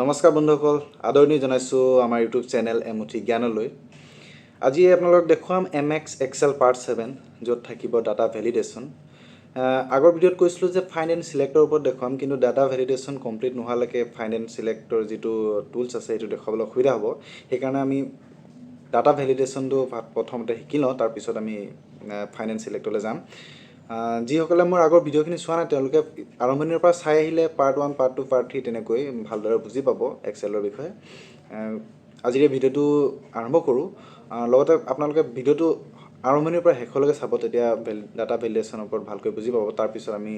নমস্কাৰ বন্ধুসকল, আদৰণি জনাইছোঁ আমাৰ ইউটিউব চেনেল এমুঠি জ্ঞানলৈ। আজি আপোনালোকক দেখুৱাম MS Excel part 7, য'ত থাকিব ডাটা ভেলিডেশ্যন। আগৰ ভিডিঅ'ত কৈছিলোঁ যে ফাইণ্ড এণ্ড চিলেক্টৰ ওপৰত দেখুৱাম, কিন্তু ডাটা ভেলিডেশ্যন কমপ্লিট নোহোৱালৈকে ফাইণ্ড এণ্ড চিলেক্টৰ যিটো টুলছ আছে সেইটো দেখুৱাবলৈ অসুবিধা হ'ব। সেইকাৰণে আমি ডাটা ভেলিডেশ্যনটো প্ৰথমতে শিকি লওঁ, তাৰপিছত আমি ফাইণ্ড এণ্ড চিলেক্টলৈ যাম। যিসকলে মোৰ আগৰ ভিডিঅ'খিনি চোৱা নাই, তেওঁলোকে আৰম্ভণিৰ পৰা চাই আহিলে part 1, part 2, part 3 তেনেকৈ ভালদৰে বুজি পাব এক্সেলৰ বিষয়ে। আজিৰ এই ভিডিঅ'টো আৰম্ভ কৰোঁ। লগতে আপোনালোকে ভিডিঅ'টো আৰম্ভণিৰ পৰা শেষলৈকে চাব, তেতিয়া ডাটা ভেলিডেশ্যনৰ ওপৰত ভালকৈ বুজি পাব। তাৰপিছত আমি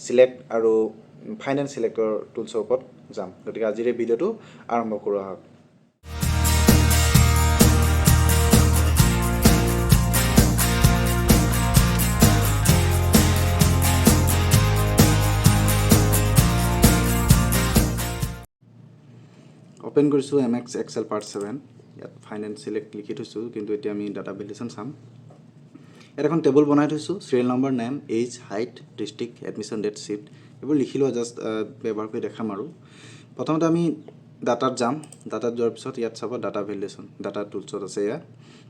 চিলেক্ট আৰু ফাইণ্ড এণ্ড চিলেক্টৰ টুলছৰ ওপৰত যাম। গতিকে আজিৰ এই ভিডিঅ'টো আৰম্ভ কৰোঁ আহক। অ'পেন কৰিছোঁ MS Excel part 7। ইয়াত ফাইণ্ড এণ্ড চিলেক্ট লিখি থৈছোঁ, কিন্তু এতিয়া আমি ডাটা ভেলিডেশ্যন চাম। ইয়াত এখন টেবুল বনাই থৈছোঁ, serial number, name, age, height, district, admission date, shift, এইবোৰ লিখি লোৱা, জাষ্ট ব্যৱহাৰ কৰি দেখাম। আৰু প্ৰথমতে আমি ডাটাত যাম। ডাটাত যোৱাৰ পিছত ইয়াত চাব ডাটা ভেলিডেশ্যন, ডাটা টুলছত আছে। এয়া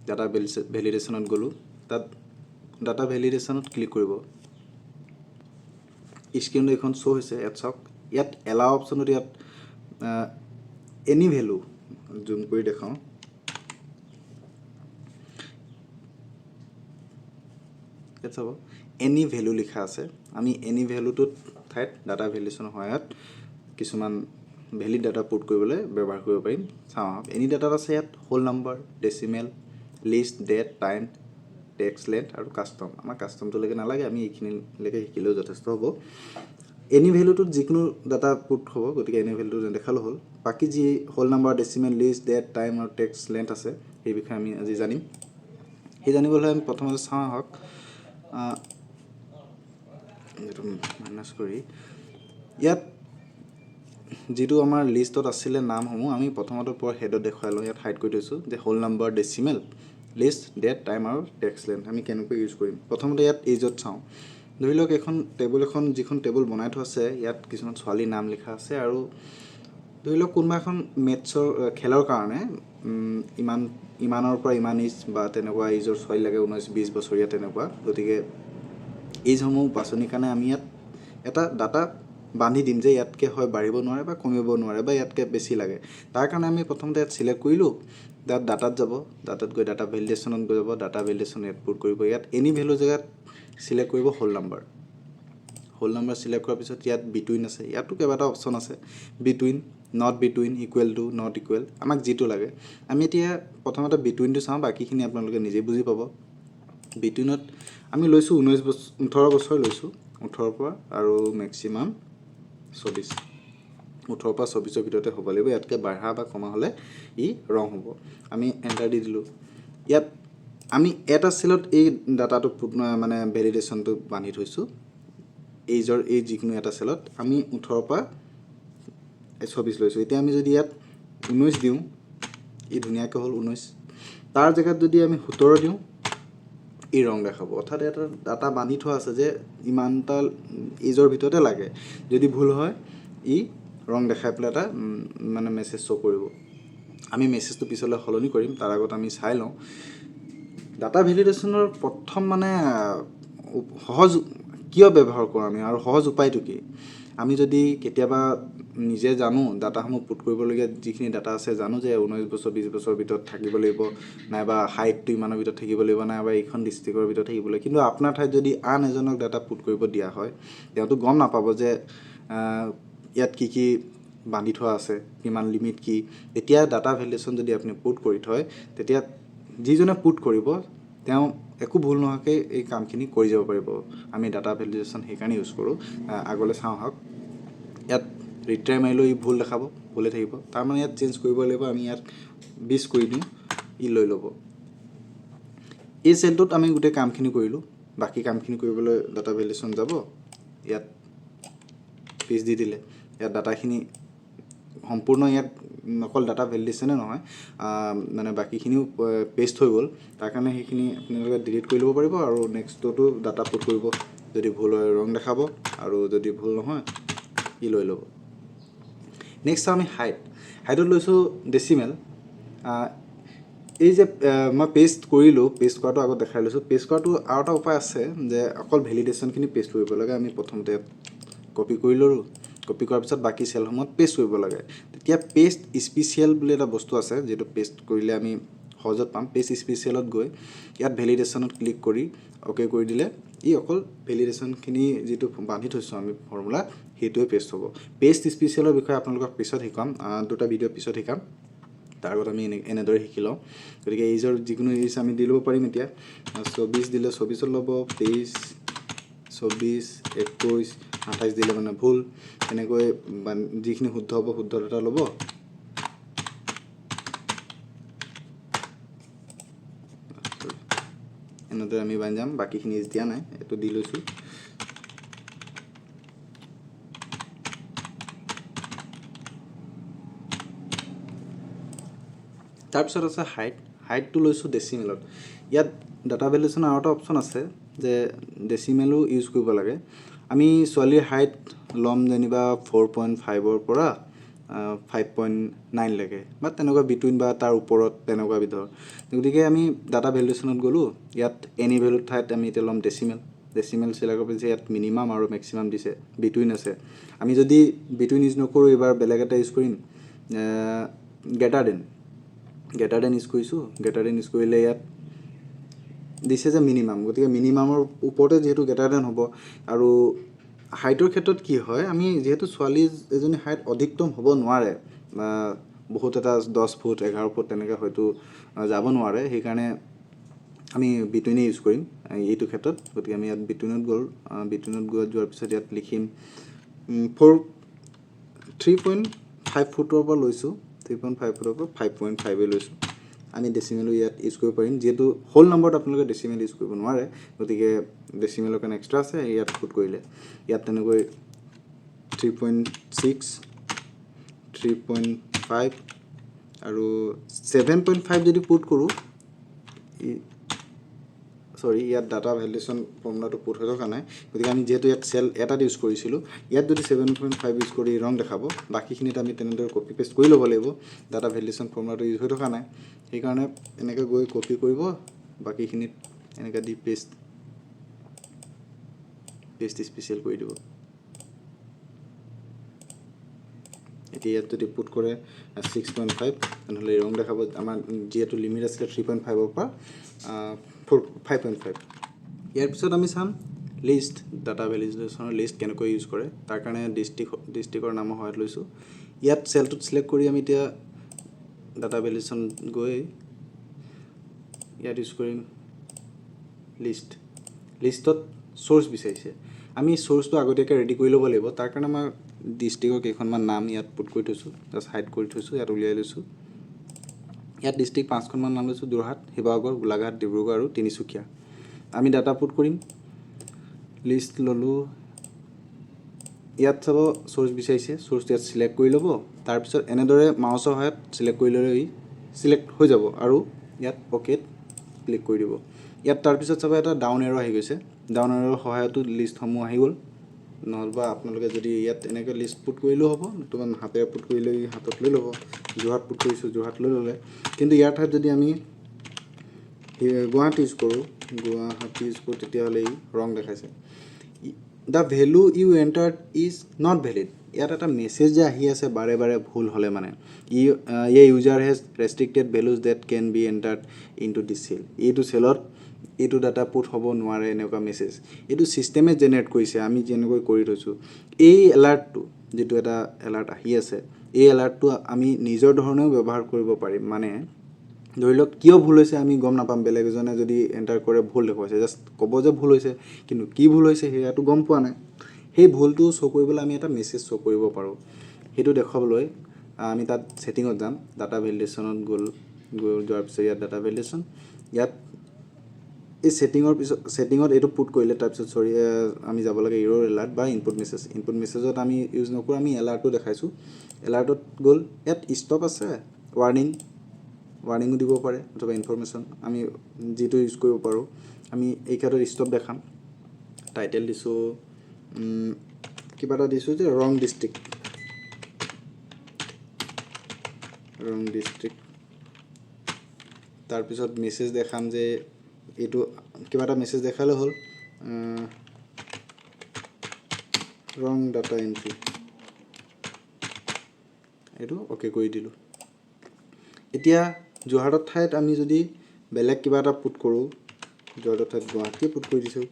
ডাটা ভেলিডেশ্যনত গ'লোঁ, তাত ডাটা ভেলিডেশ্যনত ক্লিক কৰিব। স্ক্ৰীণত এইখন শ্ব' হৈছে। ইয়াত চাওক, ইয়াত এলাও অপশ্যনত ইয়াত এনি ভেলু, জুম কৰি দেখাওঁ। ইয়াত চাব এনি ভেলু লিখা আছে। আমি এনি ভেলুটোত ঠাইত ডাটা ভেলিডেশ্যনৰ সহায়ত কিছুমান ভেলিড ডাটা পুট কৰিবলৈ ব্যৱহাৰ কৰিব পাৰিম। চাওঁ আহক। এনি ডাটাত আছে ইয়াত whole number, decimal, list, date, time, text length আৰু কাষ্টম। আমাৰ কাষ্টমটোলৈকে নালাগে, আমি এইখিনিলৈকে শিকিলেও যথেষ্ট হ'ব। এনি ভেলুটোত যিকোনো ডাটা পুট হ'ব, গতিকে এনি ভেলুটো নেদেখালেও হ'ল। বাকী যি whole number, decimal, list, date, time আৰু টেক্সট লেন্থ আছে, সেই বিষয়ে আমি আজি জানিম। সেই জানিবলৈ আমি প্ৰথমতে চাওঁ আহক, এইটো মাইনাছ কৰি ইয়াত যিটো আমাৰ লিষ্টত আছিলে নামসমূহ, আমি প্ৰথমতে পূৰা হেডত দেখুৱাই লওঁ। ইয়াত হাইড কৰি থৈছোঁ যে whole number, decimal, list, date, time আৰু টেক্সট লেন্থ আমি কেনেকৈ ইউজ কৰিম। প্ৰথমতে ইয়াত এইজত চাওঁ। ধৰি লওক এখন টেবুল, এখন যিখন টেবুল বনাই থোৱা আছে, ইয়াত কিছুমান ছোৱালীৰ নাম লিখা আছে আৰু ধৰি লওক কোনোবা এখন মেটছৰ খেলৰ কাৰণে ইমান ইমানৰ পৰা ইমান এইজ বা তেনেকুৱা এইজৰ ছোৱালী লাগে, 19-20 বছৰীয়া তেনেকুৱা। গতিকে এইজসমূহ বাছনিৰ কাৰণে আমি ইয়াত এটা ডাটা বান্ধি দিম যে ইয়াতকৈ হয় বাঢ়িব নোৱাৰে বা কমিব নোৱাৰে বা ইয়াতকৈ বেছি লাগে। তাৰ কাৰণে আমি প্ৰথমতে ইয়াত চিলেক্ট কৰিলোঁ, তাত ডাটাত যাব, ডাটাত গৈ ডাটা ভেলিডেশ্যনত গৈ যাব, ডাটা ভেলিডেশ্যন ইয়াত পুট কৰিব। ইয়াত এনি ভেলু জেগাত চিলেক্ট কৰিব whole number. Whole number select কৰাৰ পিছত ইয়াত বিটুইন আছে, ইয়াতো কেইবাটাও অপশ্যন আছে, between, not between, equal to, not equal, আমাক যিটো লাগে। আমি এতিয়া প্ৰথমতে বিটুইনটো চাওঁ, বাকীখিনি আপোনালোকে নিজেই বুজি পাব। বিটুইনত আমি লৈছোঁ 19 বছৰ, 18 বছৰ লৈছোঁ, 18ৰ পৰা আৰু মেক্সিমাম 24, 18ৰ পৰা 24ৰ ভিতৰতে হ'ব লাগিব। ইয়াতকৈ বাঢ়া বা কমা হ'লে ই ৰং হ'ব। আমি এণ্টাৰ দি দিলোঁ। ইয়াত আমি এটা চেলত এই ডাটাটো মানে ভেলিডেশ্যনটো বান্ধি থৈছোঁ। এইজৰ এই যিকোনো এটা চেলত আমি 18ৰ পৰা 24 লৈছোঁ। এতিয়া আমি যদি ইয়াত 19 দিওঁ, ই ধুনীয়াকৈ হ'ল 19। তাৰ জেগাত যদি আমি 17 দিওঁ, ই ৰং দেখাব। অৰ্থাৎ এটা ডাটা বান্ধি থোৱা আছে যে ইমানটা এইজৰ ভিতৰতে লাগে, যদি ভুল হয় ই ৰং দেখাই পেলাই এটা মানে মেছেজ শ্ব' কৰিব। আমি মেছেজটো পিছলৈ সলনি কৰিম, তাৰ আগত আমি চাই লওঁ। ডাটা ভেলিডেশ্যনৰ প্ৰথম মানে সহজ কিয় ব্যৱহাৰ কৰোঁ আমি আৰু সহজ উপায়টো কি? আমি যদি কেতিয়াবা নিজে জানো ডাটাসমূহ পুট কৰিবলগীয়া যিখিনি ডাটা আছে, জানো যে 19 বছৰ 20 বছৰৰ ভিতৰত থাকিব লাগিব, নাইবা হাইটটো ইমানৰ ভিতৰত থাকিব লাগিব, নাইবা এইখন ডিষ্ট্ৰিক্টৰ ভিতৰত থাকিব লাগিব। কিন্তু আপোনাৰ ঠাইত যদি আন এজনক ডাটা পুট কৰিব দিয়া হয়, তেওঁতো গম নাপাব যে ইয়াত কি কি বান্ধি থোৱা আছে, কিমান লিমিট কি। তেতিয়া ডাটা ভেলিডেশ্যন যদি আপুনি পুট কৰি থয়, তেতিয়া যিজনে পুট কৰিব তেওঁ একো ভুল নোহোৱাকৈ এই কামখিনি কৰি যাব পাৰিব। আমি ডাটা ভেলিডেশ্যন সেইকাৰণে ইউজ কৰোঁ। আগলৈ চাওঁ আহক। ইয়াত ৰিট্ৰাই মাৰিলেও ই ভুল দেখাব, ভুলে থাকিব। তাৰমানে ইয়াত চেঞ্জ কৰিব লাগিব। আমি ইয়াত 20 কৰি দিওঁ, ই লৈ ল'ব। এই চেলটোত আমি গোটেই কামখিনি কৰিলোঁ। বাকী কামখিনি কৰিবলৈ ডাটা ভেলিডেশ্যন যাব, ইয়াত 20 দি দিলে। ইয়াত ডাটাখিনি সম্পূৰ্ণ, ইয়াত অকল ডাটা ভেলিডেশ্যনে নহয়, মানে বাকীখিনিও পেষ্ট হৈ গ'ল। তাৰ কাৰণে সেইখিনি আপোনালোকে ডিলিট কৰি ল'ব পাৰিব আৰু নেক্সটটোতো ডাটা পুট কৰিব। যদি ভুল হয় ৰং দেখাব আৰু যদি ভুল নহয় ই লৈ ল'ব। নেক্সট আমি হাইট। হাইটত লৈছোঁ ডেচিমেল। এই যে মই পেষ্ট কৰিলোঁ, পেষ্ট কৰাটো আগত দেখাই লৈছোঁ। পেষ্ট কৰাটো আৰু এটা উপায় আছে যে অকল ভেলিডেশ্যনখিনি পেষ্ট কৰিব লাগে। আমি প্ৰথমতে কপি কৰি ল'লোঁ, কপি কৰাৰ পিছত বাকী চেলসমূহত পেষ্ট কৰিব লাগে। তেতিয়া পেষ্ট স্পেচিয়েল বুলি এটা বস্তু আছে, যিটো পেষ্ট কৰিলে আমি সহজত পাম। পেষ্ট স্পেচিয়েলত গৈ ইয়াত ভেলিডেশ্যনত ক্লিক কৰি অ'কে কৰি দিলে ই অকল ভেলিডেশ্যনখিনি যিটো বান্ধি থৈছোঁ আমি ফৰ্মুলা, সেইটোৱে পেষ্ট হ'ব। পেষ্ট স্পেচিয়েলৰ বিষয়ে আপোনালোকক পিছত শিকাম, দুটা ভিডিঅ' পিছত শিকাম। তাৰ আগত আমি এনেদৰে শিকি লওঁ। গতিকে এইজৰ যিকোনো এইজ আমি দি ল'ব পাৰিম। এতিয়া 24 দিলে 24ত ল'ব, 23, 24, 21, 28 দিলে মানে ভুল। তেনেকৈ যিখিনি শুদ্ধ হ'ব শুদ্ধ ডাটা ল'ব। এনেদৰে আমি বান্ধি যাম। বাকীখিনি এইজ দিয়া নাই, এইটো দি লৈছোঁ। তাৰপিছত আছে হাইট। হাইটটো লৈছোঁ ডেচিমেলত। ইয়াত ডাটা ভেলিডেশ্যনৰ আৰু এটা অপশ্যন আছে যে ডেচিমেলো ইউজ কৰিব লাগে। আমি ছোৱালীৰ হাইট ল'ম যেনিবা 4.5ৰ পৰা 5.9 লৈকে বা তেনেকুৱা বিটুইন বা তাৰ ওপৰত তেনেকুৱা বিধৰ। গতিকে আমি ডাটা ভেলিডেশ্যনত গ'লোঁ, ইয়াত এনি ভেলুৰ ঠাইত আমি এতিয়া ল'ম ডেচিমেল। ডেচিমেল চিলেক্ট কৰাৰ পিছত ইয়াত মিনিমাম আৰু মেক্সিমাম দিছে, বিটুইন আছে। আমি যদি বিটুইন ইউজ নকৰোঁ, এইবাৰ বেলেগ এটা ইউজ কৰিম, greater than. Greater than use কৰিছোঁ। গ্ৰেটাৰ দেন ইউজ কৰিলে ইয়াত দিছে যে মিনিমাম, গতিকে মিনিমামৰ ওপৰতে যিহেতু গ্ৰেটাৰ দেন হ'ব। আৰু হাইটৰ ক্ষেত্ৰত কি হয়, আমি যিহেতু ছোৱালী এজনী হাইট অধিকতম হ'ব নোৱাৰে, বা বহুত এটা 10 ফুট 11 ফুট তেনেকৈ হয়তো যাব নোৱাৰে, সেইকাৰণে আমি বিটুইনেই ইউজ কৰিম এইটো ক্ষেত্ৰত। গতিকে আমি ইয়াত বিটুইনত গ'ল, বিটুইনত গৈ যোৱাৰ পিছত ইয়াত লিখিম, 3.5 ফুটৰ পৰা লৈছোঁ, 3.5 ফুটৰ পৰা 5.5 লৈছোঁ। আমি ডেচিমেলো ইয়াত ইউজ কৰিব পাৰিম, যিহেতু হোল নম্বৰত আপোনালোকে ডেচিমেল ইউজ কৰিব নোৱাৰে, গতিকে ডেচিমেলৰ কাৰণে এক্সট্ৰা আছে। ইয়াত পুট কৰিলে ইয়াত তেনেকৈ 3.6, 3.5 আৰু 7.5 যদি পুট কৰোঁ, চৰি, ইয়াত ডাটা ভেলিডেশ্যন ফৰ্মুলাটো পুট হৈ থকা নাই, গতিকে আমি যিহেতু ইয়াত চেল এটাত ইউজ কৰিছিলোঁ, ইয়াত যদি 7.5 ইউজ কৰি ৰং দেখাব, বাকীখিনিত আমি তেনেদৰে কপি পেষ্ট কৰি ল'ব লাগিব। ডাটা ভেলিডেশ্যন ফৰ্মুলাটো ইউজ হৈ থকা নাই, সেইকাৰণে এনেকৈ গৈ কপি কৰিব, বাকীখিনিত এনেকৈ দি পেষ্ট স্পেচিয়েল কৰি দিব। এতিয়া ইয়াত যদি পুট কৰে 6.5, তেনেহ'লে ৰং দেখাব। আমাৰ যিহেতু লিমিট আছিলে 3.5ৰ পৰা 5.5। ইয়াৰ পিছত আমি চাম লিষ্ট, ডাটা ভেলিডেশ্যনৰ লিষ্ট কেনেকৈ ইউজ কৰে। তাৰ কাৰণে ডিষ্ট্ৰিক্টৰ নামৰ সহায়ত লৈছোঁ। ইয়াত চেলটোত চিলেক্ট কৰি আমি এতিয়া ডাটা ভেলিডেশ্যন গৈ ইয়াত ইউজ কৰিম লিষ্ট। লিষ্টত চ'ৰ্চ বিচাৰিছে, আমি চ'ৰ্চটো আগতীয়াকৈ ৰেডি কৰি ল'ব লাগিব। তাৰ কাৰণে মই ডিষ্ট্ৰিক্টৰ কেইখনমান নাম ইয়াত পুট কৰি থৈছোঁ, জাষ্ট হাইড কৰি থৈছোঁ, ইয়াত উলিয়াই লৈছোঁ। ইয়াত ডিষ্ট্ৰিক্ট 5খনমান নাম লৈছোঁ, যোৰহাট, শিৱসাগৰ, গোলাঘাট, ডিব্ৰুগড় আৰু তিনিচুকীয়া। আমি ডাটা পুট কৰিম, লিষ্ট ল'লোঁ, ইয়াত চাব চ'ৰ্চ বিচাৰিছে, চ'ৰ্চটো ইয়াত চিলেক্ট কৰি ল'ব। তাৰপিছত এনেদৰে মাউচৰ সহায়ত চিলেক্ট কৰি ল'লে ই চিলেক্ট হৈ যাব আৰু ইয়াত অ'কেত ক্লিক কৰি দিব। ইয়াত তাৰপিছত চাব এটা ডাউন এৰ' আহি গৈছে, ডাউন এৰ'ৰ সহায়তো লিষ্টসমূহ আহি গ'ল। নহ'বা আপোনালোকে যদি ইয়াত এনেকৈ লিষ্ট পুট কৰিলেও হ'ব, নতুবা হাতেৰে পুট কৰিলেও ই হাতত লৈ ল'ব। যোৰহাট পুট কৰিছোঁ, যোৰহাট লৈ ল'লে। কিন্তু ইয়াৰ ঠাইত যদি আমি গুৱাহাটী ইউজ কৰোঁ, গুৱাহাটী ইউজ কৰোঁ, তেতিয়াহ'লে ই ৰং দেখাইছে। The value you entered is not valid. ইয়াত এটা মেছেজ যে আহি আছে বাৰে বাৰে ভুল হ'লে, মানে a user has restricted values that can be entered into this cell. এইটো চেলত এইটো ডাটা পুট হ'ব নোৱাৰে, এনেকুৱা মেছেজ এইটো ছিষ্টেমে জেনেৰেট কৰিছে, আমি যেনেকৈ কৰি থৈছোঁ। এই এলাৰ্টটো, যিটো এটা এলাৰ্ট আহি আছে, এই এলাৰ্টটো আমি নিজৰ ধৰণেও ব্যৱহাৰ কৰিব পাৰিম। মানে ধৰি লওক কিয় ভুল হৈছে আমি গম নাপাম, বেলেগ এজনে যদি এণ্টাৰ কৰে ভুল দেখুৱাইছে, জাষ্ট ক'ব যে ভুল হৈছে, কিন্তু কি ভুল হৈছে সেয়াটো গম পোৱা নাই। সেই ভুলটো শ্ব' কৰিবলৈ আমি এটা মেছেজ শ্ব' কৰিব পাৰোঁ। সেইটো দেখুৱাবলৈ আমি তাত ছেটিঙত যাম, ডাটা ভেলিডেশ্যনত গ'ল, গৈ যোৱাৰ পিছত ইয়াত ডাটা ভেলিডেশ্যন, ইয়াত এই ছেটিঙৰ পিছত ছেটিঙত এইটো পুট কৰিলে, তাৰপিছত চৰি, আমি যাব লাগে ইৰ'ৰ এলাৰ্ট বা ইনপুট মেছেজ। ইনপুট মেছেজত আমি ইউজ নকৰোঁ, আমি এলাৰ্টটো দেখাইছোঁ। এলাৰ্টত গ'ল, ইয়াত ষ্টপ আছে, ৱাৰ্ণিঙো দিব পাৰে অথবা ইনফৰমেশ্যন, আমি যিটো ইউজ কৰিব পাৰোঁ। আমি এই ক্ষেত্ৰত ষ্টপ দেখাম, টাইটেল দিছোঁ, কিবা এটা দিছোঁ যে ৰং ডিষ্ট্ৰিক্ট, ৰং ডিষ্ট্ৰিক্ট। তাৰপিছত মেছেজ দেখাম যে এইটো কিবা এটা মেছেজ দেখালে হ'ল, ৰং ডাটা এণ্ট্ৰি, এইটো অ'কে কৰি দিলোঁ। এতিয়া যোৰহাটৰ ঠাইত আমি যদি বেলেগ কিবা এটা পুট কৰোঁ, যোৰহাটৰ ঠাইত গুৱাহাটী পুট কৰি দিছোঁ,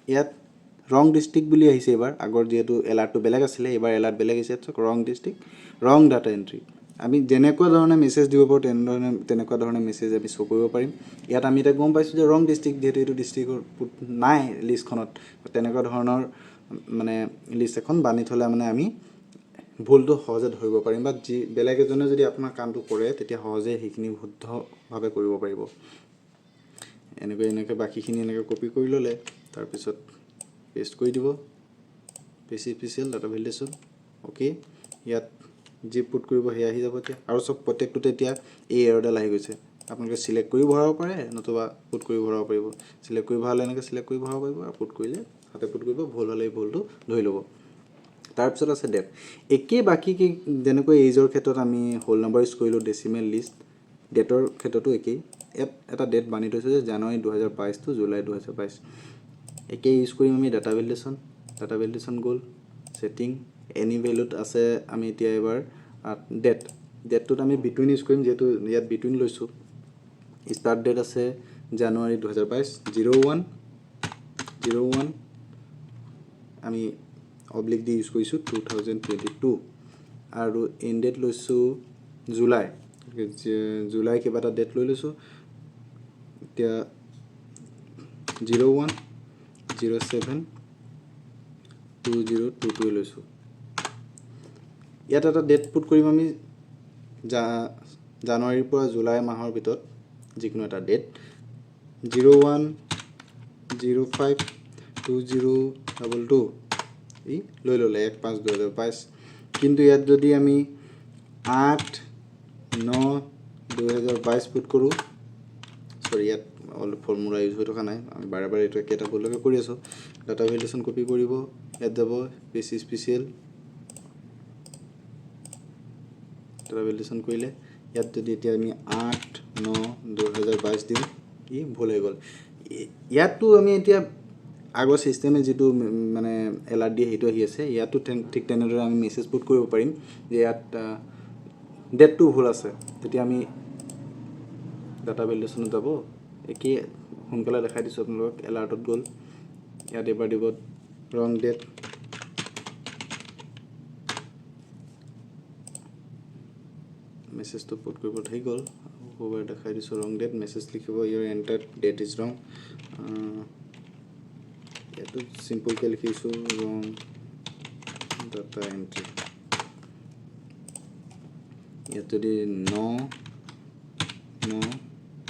ইয়াত ৰং ডিষ্ট্ৰিক্ট বুলি আহিছে। এইবাৰ আগৰ যিহেতু এলাৰ্টটো বেলেগ আছিলে, এইবাৰ এলাৰ্ট বেলেগ আহিছে। চাওক ৰং ডিষ্ট্ৰিক্ট, ৰং ডাটা এণ্ট্ৰি। আমি যেনেকুৱা ধৰণে মেছেজ দিব পাৰোঁ তেনেধৰণে তেনেকুৱা ধৰণে মেছেজ আমি শ্ব' কৰিব পাৰিম। ইয়াত আমি এতিয়া গম পাইছোঁ যে ৰং ডিষ্ট্ৰিক্ট, যিহেতু এইটো ডিষ্ট্ৰিক্টৰ পুট নাই লিষ্টখনত, তেনেকুৱা ধৰণৰ মানে লিষ্ট এখন বান্ধি থ'লে মানে আমি ভুলটো সহজে ধৰিব পাৰিম, বা যি বেলেগ এজনে যদি আপোনাৰ কামটো কৰে তেতিয়া সহজে সেইখিনি শুদ্ধভাৱে কৰিব পাৰিব। এনেকৈ এনেকৈ বাকীখিনি এনেকৈ কপি কৰি ল'লে তাৰপিছত পেষ্ট কৰি দিব, paste special data validation, okay. ইয়াত যি পুট কৰিব সেয়া আহি যাব এতিয়া। আৰু চব প্ৰত্যেকটোতে এতিয়া এই এৰ'ডাল আহি গৈছে। আপোনালোকে চিলেক্ট কৰিও ভৰাব পাৰে, নতুবা পুট কৰি ভৰাব পাৰিব। চিলেক্ট কৰি ভৰালে এনেকৈ চিলেক্ট কৰি ভৰাব পাৰিব, আৰু পুট কৰিলে হাতে পুট কৰিব, ভুল হ'লে এই ভুলটো ধৰি ল'ব। তাৰপিছত আছে ডেট। একেই বাকী কি যেনেকৈ এইজৰ ক্ষেত্ৰত আমি হোল নাম্বাৰ ইউজ কৰিলোঁ, ডেচিমেল লিষ্ট, ডেটৰ ক্ষেত্ৰতো একেই। ইয়াত এটা ডেট বান্ধি থৈছোঁ যে জানুৱাৰী 2022 টু জুলাই 2022। একেই ইউজ কৰিম আমি ডাটা ভেলিডেশ্যন। ডাটা ভেলিডেশ্যন গ'ল, ছেটিং এনি ভেলুত আছে। আমি এতিয়া এইবাৰ ডেট, ডেটটোত আমি বিটুইন ইউজ কৰিম, যিহেতু ইয়াত বিটুইন লৈছোঁ। ষ্টাৰ্ট ডেট আছে জানুৱাৰী 2022, 01 01, আমি অব্লিক দি ইউজ কৰিছোঁ 2022। আৰু এণ্ড ডেট লৈছোঁ জুলাই, জুলাই কিবা এটা ডেট লৈ লৈছোঁ। এতিয়া 01 07 2022 লৈছোঁ। ইয়াত এটা ডেট পুট কৰিম আমি জানুৱাৰীৰ পৰা জুলাই মাহৰ ভিতৰত যিকোনো এটা ডেট, 01 05 2022, ই লৈ ল'লে 1 5 2022। কিন্তু ইয়াত যদি আমি 8 9 2022 পুট কৰোঁ, চৰি ইয়াত অলপ ফৰ্মুলা ইউজ হৈ থকা নাই, আমি বাৰে বাৰে এইটো একেটা ভুলকে কৰি আছোঁ। ডাটা ভেলিডেশ্যন কপি কৰিব, ইয়াত যাব বেছি স্পেচিয়েল ডাটা ভেলিডেশ্যন কৰিলে ইয়াত যদি এতিয়া আমি 8 9 2022 দিওঁ, ই ভুল হৈ গ'ল। ইয়াততো আমি এতিয়া আগৰ ছিষ্টেমে যিটো মানে এলাৰ্ট দিয়ে সেইটো আহি আছে। ইয়াতো ঠিক তেনেদৰে আমি মেছেজ পুট কৰিব পাৰিম যে ইয়াত ডেটটো ভুল আছে, তেতিয়া আমি ডাটা ভেলিডেশ্যনত যাব, একেই সোনকালে দেখাই দিছোঁ আপোনালোকক। এলাৰ্টত গ'ল, ইয়াত এবাৰ দিব ৰং ডেট, মেছেজটো পুট কৰিব থাকি গ'ল, আকৌ এবাৰ দেখাই দিছোঁ ৰং ডেট, মেছেজ লিখিব your enter date is wrong. ইয়াতো চিম্পলকৈ লিখিছোঁ ৰং ডাটা এণ্ট্ৰি। ইয়াত যদি 9 9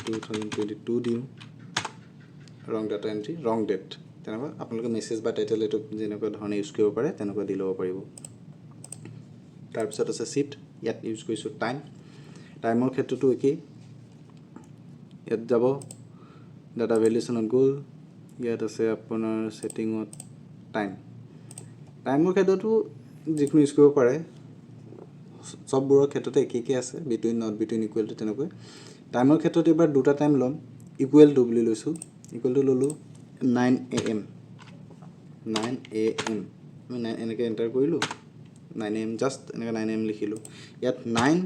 2022 দিওঁ, ৰং ডাটা এণ্ট্ৰি ৰং ডেট, তেনেকুৱা আপোনালোকে মেছেজ বা টাইটেল এইটো যেনেকুৱা ধৰণে ইউজ কৰিব পাৰে তেনেকুৱা দি ল'ব পাৰিব। তাৰপিছত আছে শ্বিফ্ট, ইয়াত ইউজ কৰিছোঁ টাইম। টাইমৰ ক্ষেত্ৰতো একেই, ইয়াত যাব ডাটা ভেলিডেশ্যনত গ'ল, ইয়াত আছে আপোনাৰ ছেটিঙত টাইম। টাইমৰ ক্ষেত্ৰতো যিকোনো ইউজ কৰিব পাৰে, চববোৰৰ ক্ষেত্ৰতে একে একে আছে, between not between equal to তেনেকৈ। টাইমৰ ক্ষেত্ৰত এইবাৰ দুটা টাইম ল'ম, ইকুৱেল টু বুলি লৈছোঁ, ইকুৱেল টু ল'লোঁ nine A M, nine A M, আমি নাইন এনেকৈ এণ্টাৰ কৰিলোঁ, নাইন এ এম জাষ্ট এনেকৈ নাইন এ এম লিখিলোঁ। ইয়াত নাইন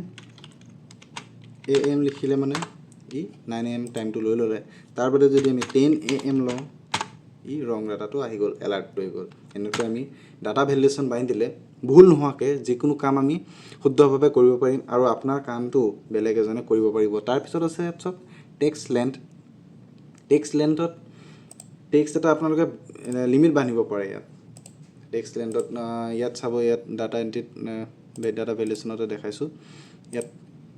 এ এম লিখিলে মানে ই নাইন এ এম টাইমটো লৈ ল'লে। তাৰ বাদে যদি আমি টেন এ এম লওঁ, ই ৰং ডাটাটো আহি গ'ল, এলাৰ্টটো আহি গ'ল। এনেকৈ আমি ডাটা ভেলিডেশ্যন বান্ধি দিলে ভুল নোহোৱাকৈ যিকোনো কাম আমি শুদ্ধভাৱে কৰিব পাৰিম আৰু আপোনাৰ কামটো বেলেগ এজনে কৰিব পাৰিব। তাৰপিছত আছে ইয়াত চব টেক্সট লেন্থ। টেক্সট লেন্থত টেক্সট এটা আপোনালোকে লিমিট বান্ধিব পাৰে। ইয়াত টেক্সট লেন্থত ইয়াত চাব, ইয়াত ডাটা এণ্ট্ৰিত ডাটা ভেলিডেশ্যনতে দেখাইছোঁ। ইয়াত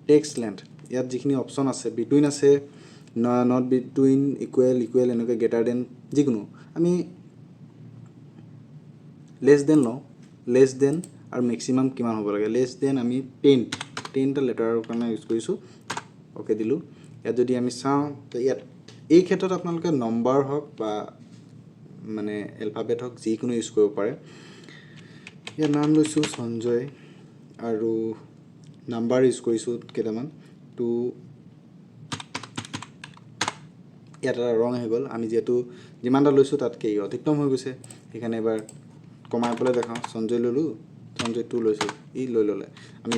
টেক্সট লেন্থ, ইয়াত যিখিনি অপশ্যন আছে, বিটুইন আছে, not between, equal, equal এনেকৈ গ্ৰেটাৰ দেন, যিকোনো আমি লেছ দেন লওঁ, লেছ দেন আৰু মেক্সিমাম কিমান হ'ব লাগে, লেছ দেন আমি টেনটা লেটাৰৰ কাৰণে ইউজ কৰিছোঁ, অ'কে দিলোঁ। ইয়াত যদি আমি চাওঁ, তো ইয়াত এই ক্ষেত্ৰত আপোনালোকে নম্বৰ হওক বা মানে এলফাবেট হওক যিকোনো ইউজ কৰিব পাৰে। ইয়াত নাম লৈছোঁ সঞ্জয়, আৰু নাম্বাৰ ইউজ কৰিছোঁ কেইটামান, 2, ইয়াত এটা ৰং আহি গ'ল। আমি যিহেতু যিমানটা লৈছোঁ তাতকৈ অতিক্ৰম হৈ গৈছে, সেইকাৰণে এবাৰ কমাই পেলাই দেখাওঁ। সঞ্জয় ল'লোঁ, সঞ্জয় 2 লৈছোঁ, ই লৈ ল'লে। আমি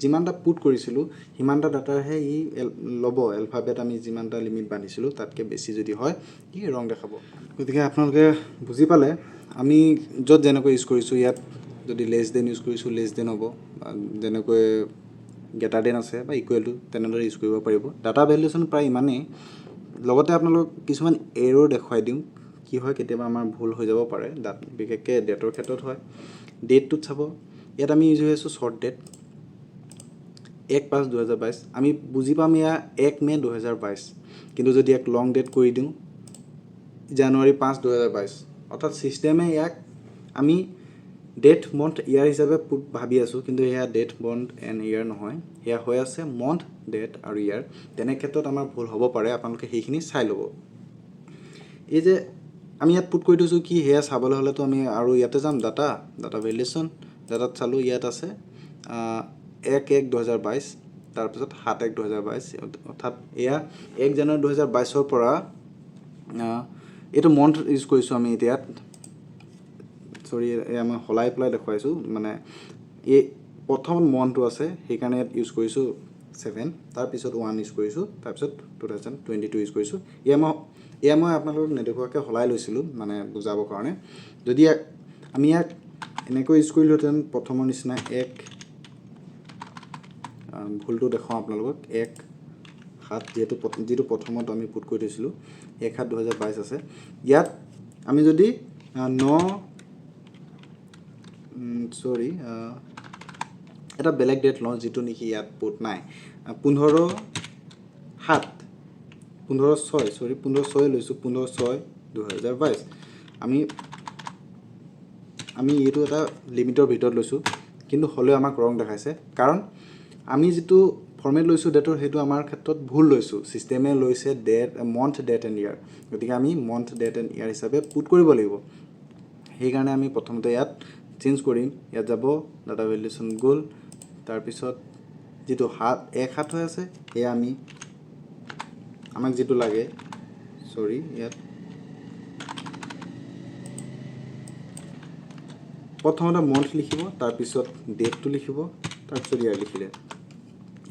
যিমানটা পুট কৰিছিলোঁ সিমানটা ডাটাৰহে ই ল'ব। এলফাবেট আমি যিমানটা লিমিট বান্ধিছিলোঁ তাতকৈ বেছি যদি হয় ই ৰং দেখাব। গতিকে আপোনালোকে বুজি পালে আমি য'ত যেনেকৈ ইউজ কৰিছোঁ, ইয়াত যদি লেছ দেন ইউজ কৰিছোঁ লেছ দেন হ'ব, বা যেনেকৈ গ্ৰেটাৰ দেন আছে বা ইকুৱেল টু তেনেদৰে ইউজ কৰিব পাৰিব। ডাটা ভেলিডেশ্যন প্ৰায় ইমানেই। লগতে আপোনালোক কিছুমান এৰৰ দেখুৱাই দিওঁ, কি হয় কেতিয়াবা আমাৰ ভুল হৈ যাব পাৰে, বিশেষকৈ ডেটৰ ক্ষেত্ৰত হয়। ডেটটোত চাব, ইয়াত আমি ইউজ হৈ আছোঁ শ্বৰ্ট ডেট 1/5/2022, আমি বুজি পাম এয়া 1 মে' 2022, কিন্তু যদি ইয়াক লং ডেট কৰি দিওঁ জানুৱাৰী 5 2022, অৰ্থাৎ ছিষ্টেমে ইয়াক আমি ডেট মন্থ ইয়াৰ হিচাপে ভাবি আছোঁ, কিন্তু সেয়া ডেট মন্থ এণ্ড ইয়াৰ নহয়, সেয়া হৈ আছে মন্থ ডেট আৰু ইয়াৰ। তেনে ক্ষেত্ৰত আমাৰ ভুল হ'ব পাৰে, আপোনালোকে সেইখিনি চাই ল'ব। এই যে আমি ইয়াত পুট কৰি থৈছোঁ কি, সেয়া চাবলৈ হ'লেতো আমি আৰু ইয়াতে যাম, ডাটা ভেলিডেশ্যন, ডাটাত চালোঁ ইয়াত আছে 1/1/2022, তাৰপিছত 7/1/2022, অৰ্থাৎ এয়া 1 জানুৱাৰী 2022ৰ পৰা, এইটো মন্থ ইউজ কৰিছোঁ আমি এতিয়া, চৰি এয়া মই সলাই পেলাই দেখুৱাইছোঁ, মানে এই প্ৰথম মন্থটো আছে সেইকাৰণে ইয়াত ইউজ কৰিছোঁ 7, তাৰপিছত 1 ইউজ কৰিছোঁ, তাৰপিছত 2022 ইউজ কৰিছোঁ। এয়া মই আপোনালোকক নেদেখুৱাকৈ সলাই লৈছিলোঁ মানে বুজাবৰ কাৰণে। যদি আমি ইয়াক এনেকৈ ইউজ কৰিলোহেঁতেন প্ৰথমৰ নিচিনা 1, ভুলটো দেখুৱাওঁ আপোনালোকক, 1 7, যিহেতু যিটো প্ৰথমত আমি পুট কৰি থৈছিলোঁ 1/7/2022 আছে, ইয়াত আমি যদি ন, চৰি, এটা বেলেগ ডেট লওঁ যিটো নেকি ইয়াত পুট নাই, 15/7, 15/6, চৰি, 15/6 লৈছোঁ, 15/6/2022, আমি এইটো এটা লিমিটৰ ভিতৰত লৈছোঁ, কিন্তু হ'লেও আমাক ৰং দেখাইছে, কাৰণ আমি যিটো ফৰ্মেট লৈছোঁ ডেটৰ সেইটো আমাৰ ক্ষেত্ৰত ভুল লৈছোঁ। ছিষ্টেমে লৈছে date month date and year, গতিকে আমি মন্থ ডেট এণ্ড ইয়াৰ হিচাপে পুট কৰিব লাগিব। সেইকাৰণে আমি প্ৰথমতে ইয়াত চেঞ্জ কৰিম, ইয়াত যাব ডাটা ভেলিডেশ্যন গ'ল, তাৰপিছত যিটো 1 7 হৈ আছে সেয়া আমাক যিটো লাগে, চৰি, ইয়াত প্ৰথমতে মন্থ লিখিব, তাৰপিছত ডেটটো লিখিব, তাৰপিছত ইয়াৰ লিখিলে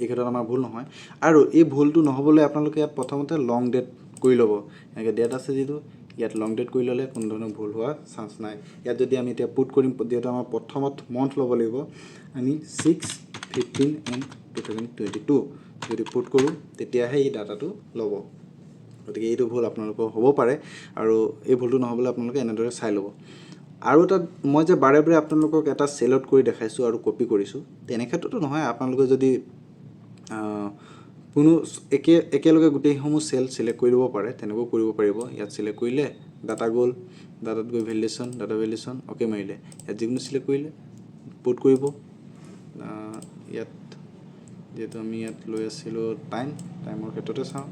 এই ক্ষেত্ৰত আমাৰ ভুল নহয়। আৰু এই ভুলটো নহ'বলৈ আপোনালোকে ইয়াত প্ৰথমতে লং ডেট কৰি ল'ব, এনেকৈ ডেট আছে যিটো ইয়াত লং ডেট কৰি ল'লে কোনো ধৰণৰ ভুল হোৱা চান্স নাই। ইয়াত যদি আমি এতিয়া পুট কৰিম, যিহেতু আমাৰ প্ৰথমত মন্থ ল'ব লাগিব, আমি 6/15 এণ্ড 2022 যদি পুট কৰোঁ তেতিয়াহে এই ডাটাটো ল'ব। গতিকে এইটো ভুল আপোনালোকৰ হ'ব পাৰে আৰু এই ভুলটো নহ'বলৈ আপোনালোকে এনেদৰে চাই ল'ব। আৰু এটা মই যে বাৰে বাৰে আপোনালোকক এটা চেলত কৰি দেখাইছোঁ আৰু কপি কৰিছোঁ, তেনে ক্ষেত্ৰতো নহয়, আপোনালোকে যদি কোনো একেলগে গোটেইসমূহ চেল চিলেক্ট কৰি ল'ব পাৰে, তেনেকৈও কৰিব পাৰিব। ইয়াত চিলেক্ট কৰিলে ডাটা গ'ল, ডাটাত গৈ ভেলিডেশ্যন, ডাটা ভেলিডেশ্যন অ'কে মাৰিলে, ইয়াত যিকোনো চিলেক্ট কৰিলে পুট কৰিব। ইয়াত যিহেতু আমি ইয়াত লৈ আছিলোঁ টাইম, টাইমৰ ক্ষেত্ৰতে চাওঁ,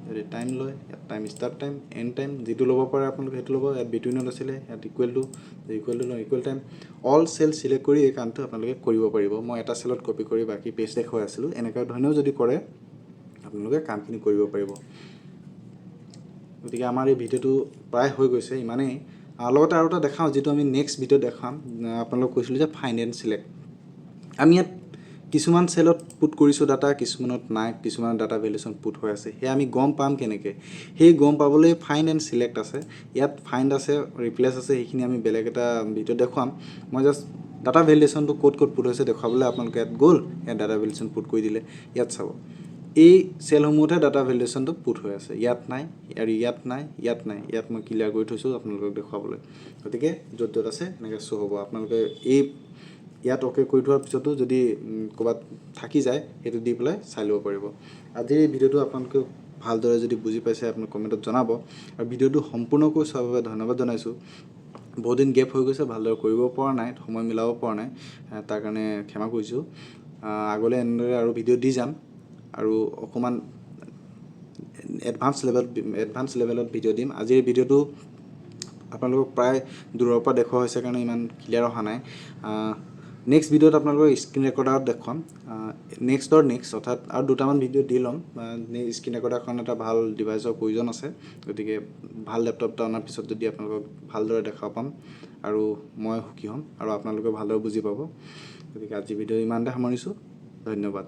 যদি টাইম লয় ইয়াত time start time end time যিটো ল'ব পাৰে আপোনালোকে সেইটো ল'ব। ইয়াত বিটুইনত আছিলে, ইয়াত ইকুৱেল টু, ইকুৱেল টু লওঁ, equal time, all cell select কৰি এই কামটো আপোনালোকে কৰিব পাৰিব। মই এটা চেলত কপি কৰি বাকী পেজ দেখুৱাই আছিলোঁ, এনেকুৱা ধৰণেও যদি কৰে আপোনালোকে কামখিনি কৰিব পাৰিব। গতিকে আমাৰ এই ভিডিঅ'টো প্ৰায় হৈ গৈছে ইমানেই। লগতে আৰু এটা দেখাওঁ যিটো আমি নেক্সট ভিডিঅ'ত দেখাম, আপোনালোকক কৈছিলোঁ যে ফাইণ্ড এণ্ড চিলেক্ট। আমি ইয়াত কিছুমান চেলত পুট কৰিছোঁ ডাটা, কিছুমানত নাই, কিছুমানত ডাটা ভেলিডেশ্যন পুট হৈ আছে, সেয়া আমি গম পাম কেনেকৈ? সেই গম পাবলৈ ফাইণ্ড এণ্ড চিলেক্ট আছে, ইয়াত ফাইণ্ড আছে, ৰিপ্লেচ আছে, সেইখিনি আমি বেলেগ এটা ভিডিঅ'ত দেখুৱাম। মই জাষ্ট ডাটা ভেলিডেশ্যনটো ক'ত ক'ত পুট হৈছে দেখুৱাবলৈ আপোনালোকে ইয়াত গ'ল, ইয়াত ডাটা ভেলিডেশ্যন পুট কৰি দিলে। ইয়াত চাব এই চেলসমূহতহে ডাটা ভেলিডেশ্যনটো পুট হৈ আছে, ইয়াত নাই আৰু ইয়াত নাই, ইয়াত নাই, ইয়াত মই ক্লিয়াৰ কৰি থৈছোঁ আপোনালোকক দেখুৱাবলৈ। গতিকে য'ত য'ত আছে এনেকৈ শ্ব' হ'ব। আপোনালোকে এই ইয়াত অ'কে কৰি থোৱাৰ পিছতো যদি ক'ৰবাত থাকি যায় সেইটো দি পেলাই চাই ল'ব পাৰিব। আজিৰ এই ভিডিঅ'টো আপোনালোকে ভালদৰে যদি বুজি পাইছে আপোনালোকে কমেণ্টত জনাব, আৰু ভিডিঅ'টো সম্পূৰ্ণকৈ চোৱাৰ বাবে ধন্যবাদ জনাইছোঁ। বহুত দিন গেপ হৈ গৈছে, ভালদৰে কৰিব পৰা নাই, সময় মিলাব পৰা নাই, তাৰ কাৰণে ক্ষমা কৰিছোঁ। আগলৈ এনেদৰে আৰু ভিডিঅ' দি যাম আৰু অকণমান এডভান্স লেভেলত ভিডিঅ' দিম। আজিৰ ভিডিঅ'টো আপোনালোকক প্ৰায় দূৰৰ পৰা দেখুওৱা হৈছে কাৰণে ইমান ক্লিয়াৰ অহা নাই। নেক্সট ভিডিঅ'ত আপোনালোকক স্ক্ৰীণ ৰেকৰ্ডাৰত দেখুৱাম। নেক্সটৰ নেক্সট, অৰ্থাৎ আৰু দুটামান ভিডিঅ' দি ল'ম। স্ক্ৰীণ ৰেকৰ্ডাৰ কাৰণে এটা ভাল ডিভাইচৰ প্ৰয়োজন আছে। গতিকে ভাল লেপটপ এটা অনাৰ পিছত যদি আপোনালোকক ভালদৰে দেখাব পাম আৰু মই সুখী হ'ম আৰু আপোনালোকেও ভালদৰে বুজি পাব। গতিকে আজি ভিডিঅ' ইমানতে সামৰিছোঁ। ধন্যবাদ।